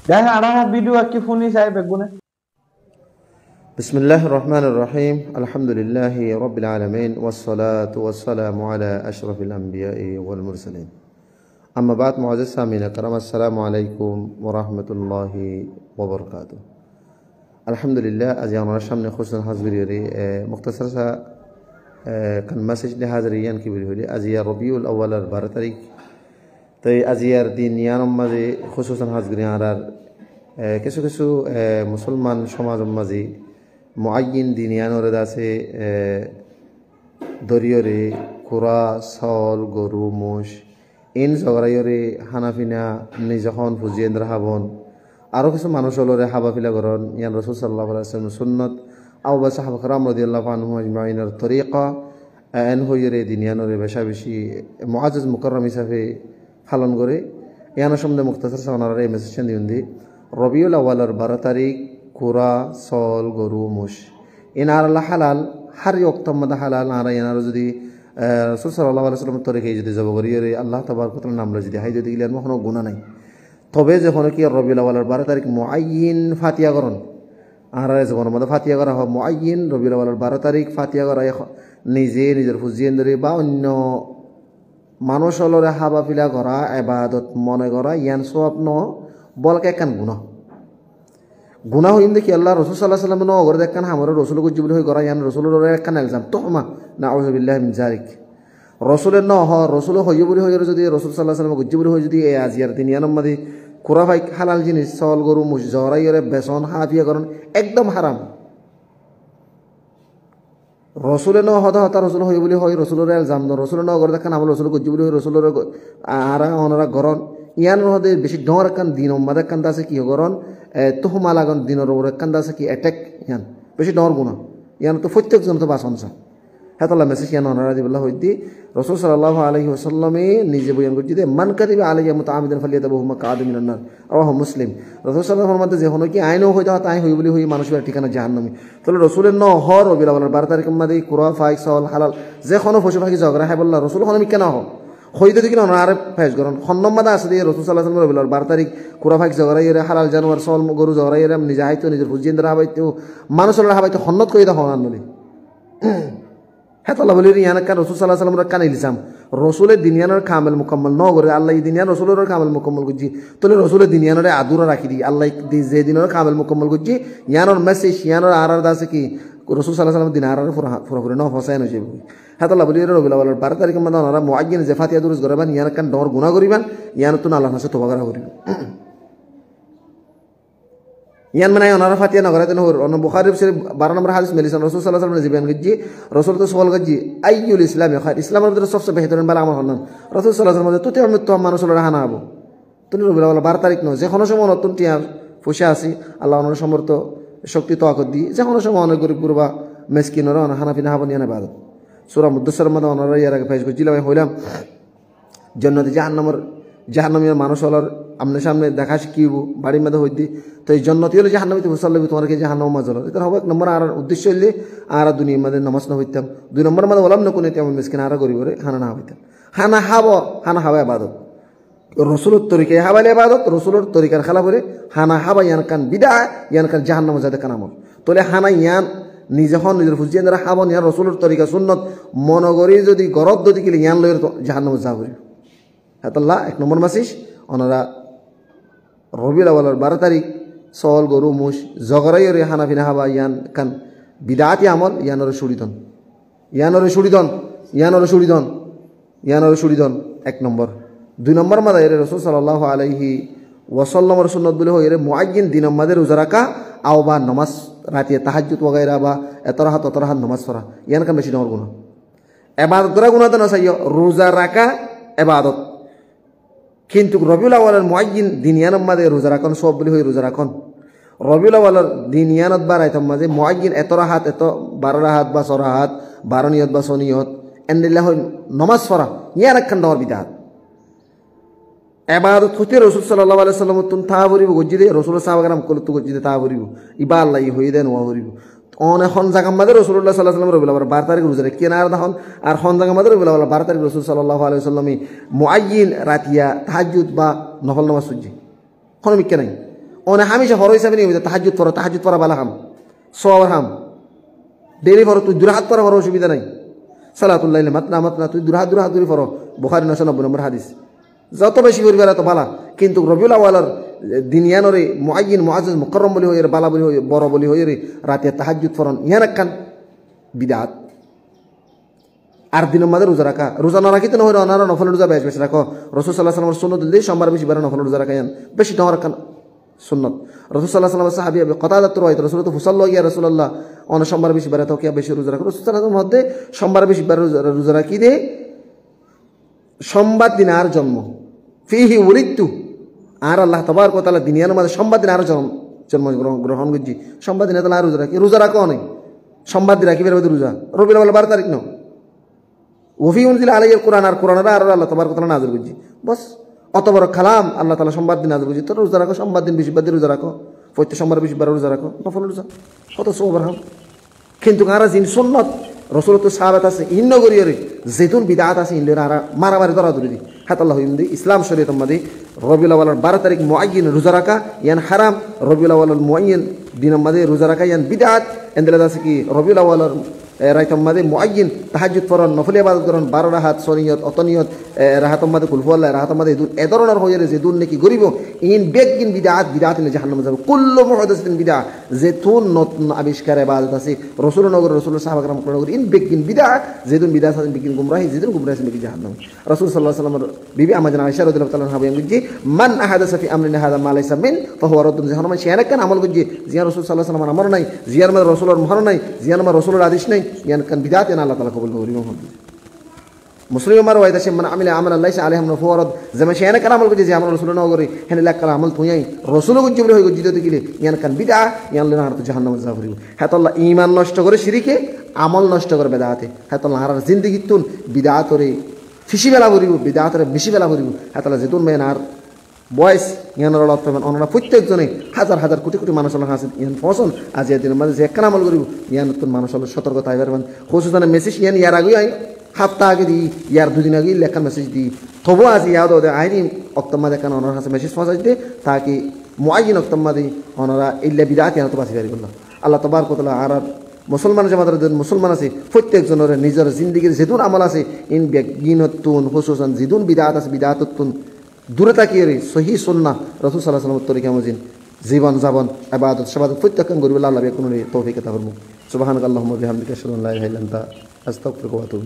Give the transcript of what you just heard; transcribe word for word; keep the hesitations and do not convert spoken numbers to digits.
Dehá añára video akí fúni sai beggúne. بسم الله الرحمن الرحيم. الحمد لله رب العالمين، والصلاة والسلام على أشرف الأنبياء والمرسلين. أما بعد، معزز سامعين الكرام، السلام عليكم ورحمة الله وبركاته. Alhamdulillah, aijja onorar sámne húsusan hás gorí, e, muktasar sá, e, ekkán message loi házir óiyi, yián ki buli hoilé, aijja Robiul Awwalor baró tarík. Toi aijjar din yiánor mazé húsusan hás gorí añárar, e, kessú kessú, e, musolman somazor mazé muayyin din yiánoré de asé, e, dóriyoré kura, sóol, goru, muc, iín zogoráiyoré hána fina, nize hon, fuziyéndoré hábon, aró kessú manúic ólore hába fila gorón, yián Rosul sallallahu alaihi wasallamor sunnot, aubá sáhaba keram radiyallahu anhum ajmainor torika, e, en hoiyóre din yiánoré becá becí muazziz mukarram hísafe falon goré. Yiánor sombonde muktasar sá onoráre e message yián diyum de. Robiul Awwalor baró tarík, kura, sóol, goru, muc, iín añárálla halal, hár októr mazé halal, añára yiánoré zodi, e, Rosul sallallahu alaihi wasallamor torikaye zodi zobo goríyoré Allah tabaraka wa taalar nam loi zodi hái de óile yián honó guná nái. Tobe ze honó ki Robiul Awwalor baró tarík muayyin fatiya gorón, añárar e zobanor mazé fatiya gorá hoó muayyin, Robiul Awwalor baró tarík fatiya gorá, e, nize nizor fuziyéndoré ba oinno manúic ólore hába fila gorá, ebadot mone gorá, yián sóab no, bolke ekkán guná. Guná hoiyum de kiyólla, Rosul sallallahu alaihi wasallame no goré de ekkán hamoré Rosule goijjé buli hoi gorá, yián Rosulor uore ekkán elzam, tuhma, nauzubillahi min zalik. Rosule no hoó, Rosule hoiyé buli hoiyóre zodi, Rosul sallallahu alaihi wasallame goijjé buli hoi zodi, e aijjar din yiánor mazé kura faik, halal jinis, sóol, goru, muc zogoráiyoré beson, háfiya gorón, ekdom háram. Rosule no hoó de hotá, Rosule hoiyé buli hoi, Rosulore elzam no, Rosule no goré de ekkán amol Rosule goijjé buli hoi, Rosulore go-, a-, añára onorá gorón. Yiánor hoó de becí dhoóñr ekkán dinor mazé ekkán de asé ki gorón, e, tuhma lagon, dinor uore ekkán de asé ki attack yián. Becí dhoóñr guná. Yiánottú fottek zonottú bason sá. Hétolla message yián onoráre dibálla hoiddí. Rosul sallallahu alaihi wasallame nize boyan goijjé de, "Man kadhaba alayya mutaammidan falyatabawwa' maq'adahu minan nar." Rawahu Muslim. Rosul sallallahu alaihi wasallam formade, ze honó ki añí no hoi de hotá, añí hoi buli hoi manúic ibár thikana jahannami. Tóile Rosule no hoó Robiul Awwalor baró tarikor mazé kura, faik, sóol, halal, ze honó focu fañki zogorá háibolla, Rosule honó mikká no hoó. Hoi de dekíle onorá añáre fec gorón. Honnor mazé asé de Rosul sallallahu alaihi wasallam Robiul Awwalor baró tarik kura, faik zogoráiyore, halal januar, sóol, goru zogoráiyore nize háito, nizor fuziyéndoré hábaito, manúic ólore hábaito, honnot hoiyé de hoó na noli. Hétolla buli yián ekkán Rosul sallallahu alaihi wasallamor ekkán ilzam. Rosule din yiánoré kamel mukammal no goré, Allaye din yián Rosuloré kamel mukammal goijjé. Tóile Rosule din yiánoré adura rakí di, Allaye di-, ze dinoré kamel mukammal goijjé, yiánor message, yiánor añárar de asé ki, Rosul sallallahu alaihi wasallamor din añárar fura, furafuri no foóñsai no zaibo. Hétolla buli Robiul Awwalor baró tarikor mazé onorá muayyin ze fatiya durus goraiban, yián ekkán dhoóñr guná goriban, yiánottún Allar hañsé toba gorá foribo. Yián mane onorá fatiya no gorá de no hoór. Onno Bukhari Sharif baró nombor hadis melisan Rosul sallallahu alaihi wasallam nize boyan goijjé, Rosulottú sual goijjé, "Ayyul Islami khair?" Islamor bútore sobse behétorin bála amol honnán? Rosul sallallahu alaihi wasallam hoó de, "Tut'imu ta'am", manúic ólore hána hábo. Tóile Robiul Awwalor baró tarik no, ze honó cómot onottún tiañ foicá asé, Allah onoré somortho, cokti, toakot di, ze honó cómot onoré gorib gurba, meskin ólore onoré hána fina hábon, yián ebadot. Sura Muddassiror mazé onoráre yar age fec goijjílam, añí hoilam, jonnoti jahannamor, jahannami manúic ólor amne samne deká cíkki óibo, baçir mazé hoiddé. Toi jonnoti óile jahannami tui fusár loibo, tuáñra ki jahannamor mazé zolor? Itar hobo ek nombor añárar uddecco óilde añára duniyar mazé nomaz no foittam. Dui nombor mazé walam nakun nut'imul miskin, añára gorib ore hána no hábaitam. Hána hábo, hána hába ebadot. Rosulor torikaye hábaile ebadot, Rosulor torikar hélaf ore hána hába yián ekkán bid'a, yián ekkán jahannamot zade ekkán amol. Tóile hána yián nize hon, nizor fuziyéndoré hábon, yián Rosulor torika sunnot mone gorí zodi gorot de dekíle yián loi to jahannamot za foribo. Hétolla ek nombor message, onorá Robiul Awwalor baró tarik, sóol, goru, muc zogoráiyore hána fina hába yián ekkán bid'ati amol, yiánoré cúri don. Yiánoré cúri don, yiánoré cúri don, yiánoré cúri don, ek nombor. Dui nombor mazé aiyóre Rosul sallallahu alaihi wasallamor sunnot buli hoiyóre muayyin dinor mazé ruza raká, aubá nomaz, ratiya tahajjud wagaira ba eto rahat, oto rahat nomaz fora. Yián ekkán becí dhoóñr guná. Ebadot gorá guná de no saiyó, ruza raká ebadot. Kintu Robiul Awwalor muayyin din yiánor mazé ruza rakón sóab buli hoi ruza rakón. Robiul Awwalor din yiánot ba raitor mazé muayyin eto rahat, eto baró rahat ba só rahat, baró niyot ba só niyot, endilla hoi nomaz fora, yián ekkán dhoóñr bid'at. Ebadot hoité Rosul sallallahu alaihi wasallam ottún táa foribo, goijjé de, Rosulor sáhaba keram ókkolottú goijjé de táa foribo. Ibá Allaye hoiyé de no foribo. One hon zagar mazé Rosulullah sallallahu alaihi wasallam Robiul Awwalor baró tarik ruza raikké na ar dahón, ar hon zagar mazé Robiul Awwalor baró tarik Rosul sallallahu alaihi wasallame muayyin ratiya tahajjud ba nofol nomaz foijjé? Honó mikká nai. One hámica foro hísabe niyomito tahajjud foro, tahajjud fora bála ham, sowabor ham. Deli foro, tui dui rakát fora foro, osubida nai. Salatul laili matna matna, tui dui rakát dui rakát gori foro. Bukhari noso nobboi nombor hadis. Zoto beci fori fare oto bála. Kintu Robiul Awalor, e, din iyanore muayyin, muazzaz, mukarram buli hoiyore, bála buli hoiyore, boro buli hoiyore, rati tahajjud foron, iyan ekkán bidat. Ar dinor maze ruza raká, ruza no rakíte no hoire, onora nofol ruza beci beci rakó. Rosul sallallahu alaihi wasallamor sunnot óilde sombar bicibare nofol ruza raká, iyan beci dóñr ekkán sunnot. Rosul sallallahu alaihi wasallamor sahabi Abi Qatadat riwayat, Rosul to fusállo, "Ya Rasulallah, one sombar bicibare to kiya beci ruza rakó?" Rosul sallallahu alaihi wasallam hoódde, "Sombar bicibare ruza, ruza rakí de, sombar din añár zonmo, fihi wulidtu, añáre Allah tabaraka wa taala din iyanor maze sombar din añáre zonmo, zonmo grohón, grohón goijje, sombar din añár ruza rakí, ruza rakó one, sombar din rakí fariba de ruza, Robiul Awal baro tarik no. Wa fihi unzila alayyal Qur'an, ar Qur'an ore añáre Allah tabaraka wa taala nazil goijje." Bos, oto boro kalam Allah taala sombar din nazil goijje, to ruza rakó, sombar din bicibare ruza rakó, foitte sombar bicibare ruza rakó, nofol ruza, hoto sowabor ham. Kintu añára zin sunnot Rosulottu sabet asé, in no goriyore, zedún bidat asé, in loire añára maramari dóradóri di. Hétolla hoiyum de Islam coriyotor maze Robiul Awalor baro tarik muayyin ruza raká, iyan haram, Robiul Awalor muayyin dinor maze ruza raká, iyan bidat, endilla asé ki Robiul Awalor, e, raitor maze muayyin tahajjud foron, nofol ibadot goron, baro rakát, só niyot, oto niyot, e, rakát or maze kulhu Allah, rakát or maze edún, e dóronor hoiyore zedún neki goribo, in beggín bidat, bidat óile jahannamot zaibo. Kullu muhdasatin bid'a, zedún notun abiskar ibadot asé, Rosule no gore, Rosulor sahaba keram ókkole no gore, in beggín bid'a, zedún bid'a asé, in beggín gumrahi, zedún gumrahi asé, in beggín jahannami. Rosul sallallahu alaihi wasallamor bibi Amma Jana Aisha radhiyallahu ta'ala anha boyan goijje, "Man ahdasa fi amrina hadha ma laysa min, fahuwa raddun." Ze hono manúce enekkán amol goijje, ziyan Rosul sallallahu alaihi wasallamor amor nai, ziyan maze Rosulor mohor nai, ziyan maze Rosulor adec nai, iyan ekkán bid'at, iyan Allah taala kobul no goribo. Muslim or riwayat asé, "Man amila amalan laysa alaihi amruna fahuwa radd." Ze manúce enekkán amol goijje, ze amol Rosule no gore, héndilla ekkán amol tui ai Rosule goijje buli hoi goijje de dekile, iyan ekkán bid'a, iyan loire añárattu jahannamot za foribo. Hétolla iman nosto gore cirike, amol nosto gore bed'ate. Hétolla añárar zindigittun bid'atore fici fela foribo, bid'atore mici fela foribo. Hétolla zedún bái añár boyos, iyanor olot faiban, onora fottek zone házar házar koti koti manúcor hañse iyan foóñson, aijjar dinor maze ze ekkán amol goribo, iyanottun manúcor sotorkota ai fariban. Hósusan mesej iyan iyar age ai hafta age di, iyar dui din age illa ekkán mesej di. Tobu aijja yad ode aini oktor maze ekkán onor hañse mesej foóñsai de, taki muayyin oktor maze onora illa bid'at iyanottun basi faribolla. Allah tabaraka wa taala añárar musolman jamator zedún musolman asé, fottek zonore nizor zindigir zedún amol asé, in beggínottun, hósusan zedún bid'at asé, bid'atottun dure tákiyore sohi sunna Rosul sallallahu alaihi wasallamor torika mozin zibon zabon, ibadot cebadot fottekkán goribolla Allah beggúnore toufik ata formuk. Subhanakallahumma wa bihamdika, ashhadu an la ilaha illa anta, astagfiruka wa atubu ilaik.